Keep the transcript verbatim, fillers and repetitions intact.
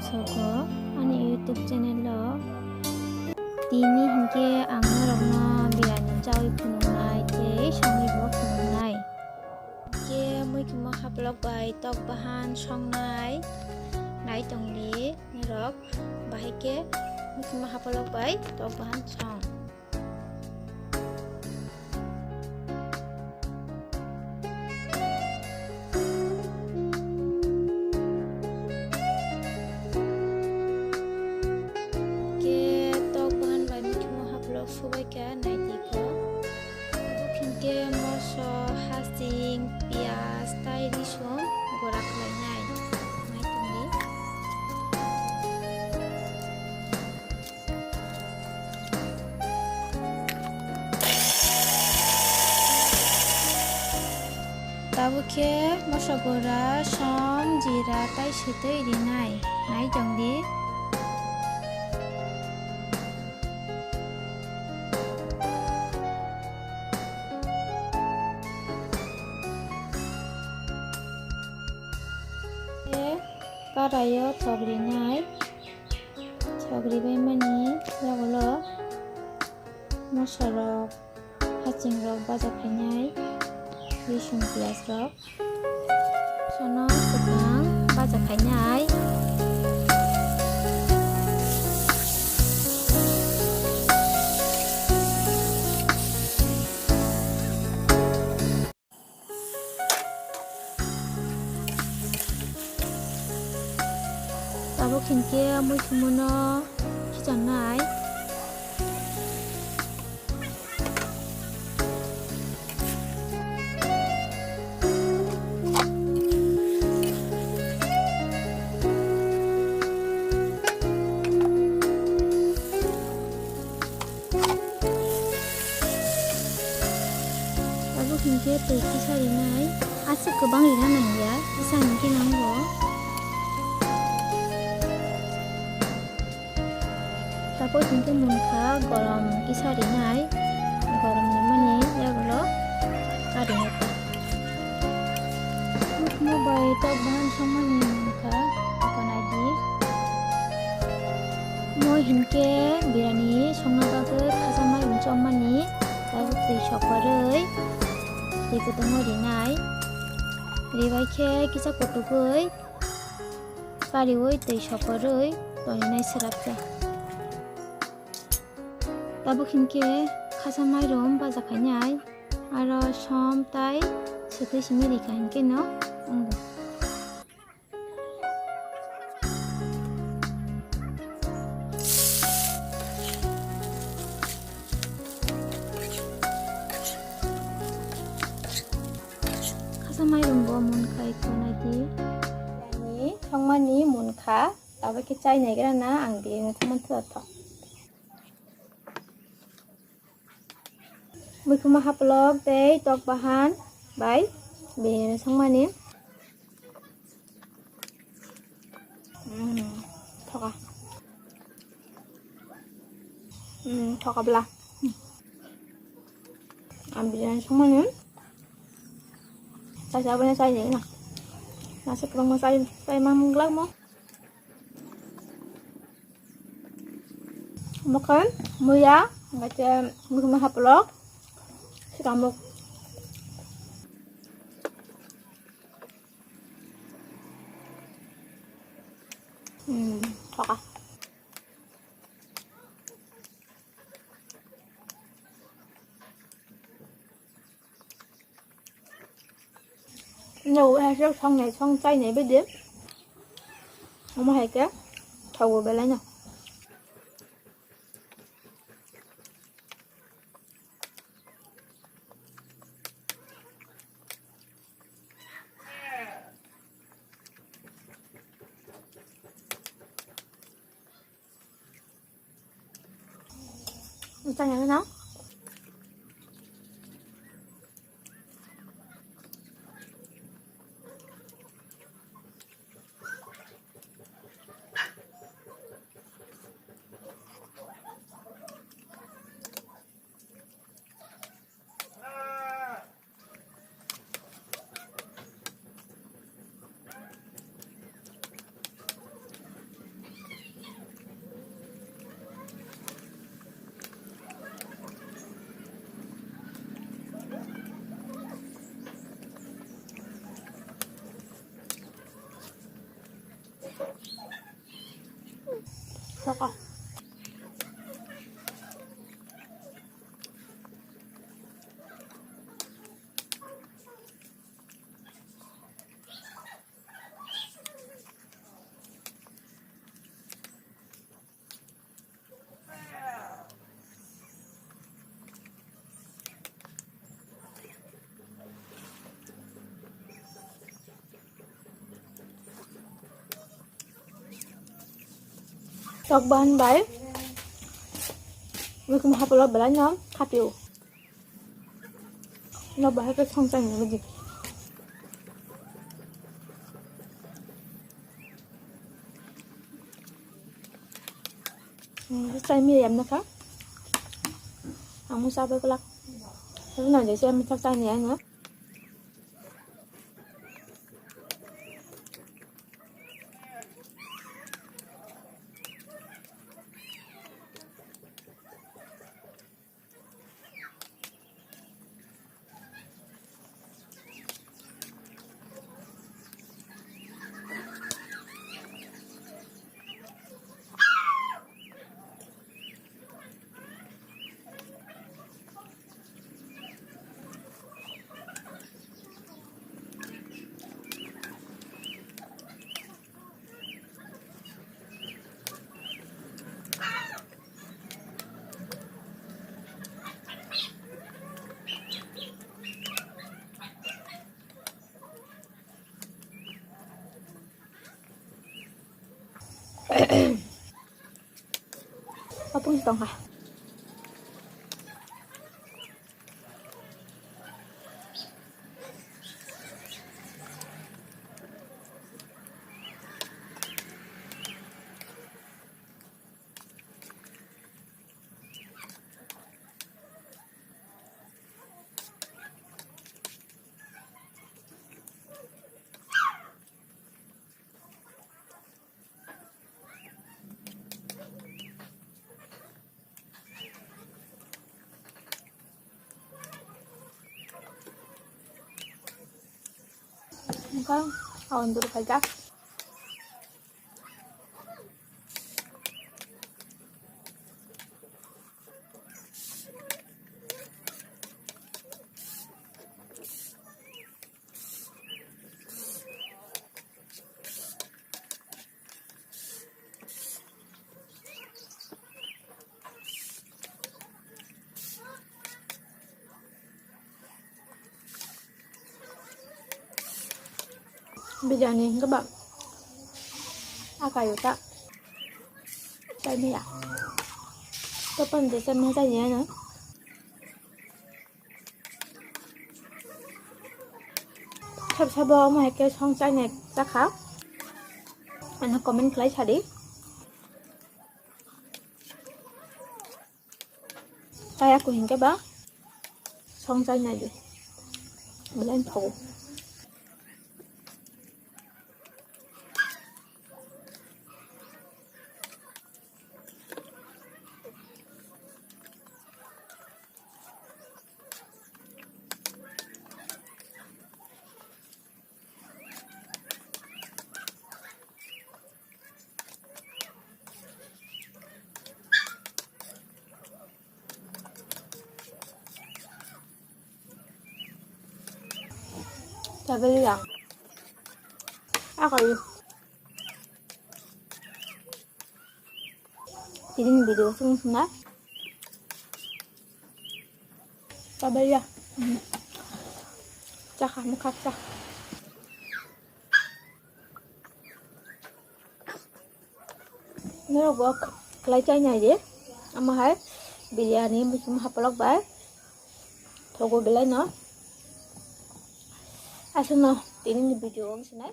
Sogo ani YouTube channel o. Tini hinkhe ang norokno birani chawi phunuknai tei songwi bo phunuknai. Hinkhe muikhwma haplok bai tok bahan songnai nai tongdi norok, bahai khe muikhwma haplok bai tok bahan song. Khe tok bahan bai muikhwma haplok subai kha nai di kho. Abo hinkhe moso, hasing, piyaj tei risum gora khlainai. Nai tongdi. Tabuk khe moso gora, som, jira tei swtwi rinai, nai tongdi. Khe karaio thok rinai. Sogri bai mani yagulo mosorok, hachingrok baja khainai, risum piyajrok sono kwbang baja khainai. Tabuk hinkhe muikhwmano khichangnai. Abo hinkhe twi kisa rinai, aswk kwbang rina nangya, kisa hinkhe nango. Tabuk hinkhe munkha gorom kisa rinai, gorom rimani yagulo karinai ta. Mukhwma bai tok bahan songmani munkha, eko nai di. Mo hinkhe birani songna bagwi khasa mairum chongmani, tabuk twi sokbarwi twi kwtwngno rinai. Ribai khe kisa kutugwi kariui twi sokbarwi toninai swrapsa. Tabuk hinkhe khasa mairum baja khainai, aro som tai swtwi simi rikha hinkhe no wngo. Khasa mairum bo munkha eko nai di. Ani songmani munkha, tabuk khe chai naigra na ang di wngkha munthu athok. Muikhwma haplok tei tok bahan bai bini songmani. Mm, thoka. Mm, thoka bla. Mm. Ang biriyani songmani. Chai chabani chai nai na. Nasi kwbangma chai, chai mang glak mo. Mokhe muya, hingke mukhuma haplok, sikamuk. Hmm, thoka. Nw hai se songnai song chainai bidi. Omo hai khe thogo belai no. Ito na lang. Toko. Tok bahan bai. Muikhum hapolo belai no khapio. No bahai khe songchang ni bidi. Hmm, chai mi yam nakha. Ang musa bai kulak. Tapi nanti saya minta chai ni ano. Apung tongkha. Engkau awan dulu kajak. Biryani hingke ba akayo ta chai maya. Topan je chai maya chai ya na. Sab sabo omo hai khe song chainai chakha. Ano comment khlai sadi. Chaya ko hingke ba song chainai di. Belai thogo. Tabeli ya. Ako yun. Tini video sung sung na. Tabeli ya. Chakha mukha cha. Norok bo khlai chai nai di. Omo hai biryani muchung hapalok bai thogo belai no. Aswk no tini ni video o wng sinai.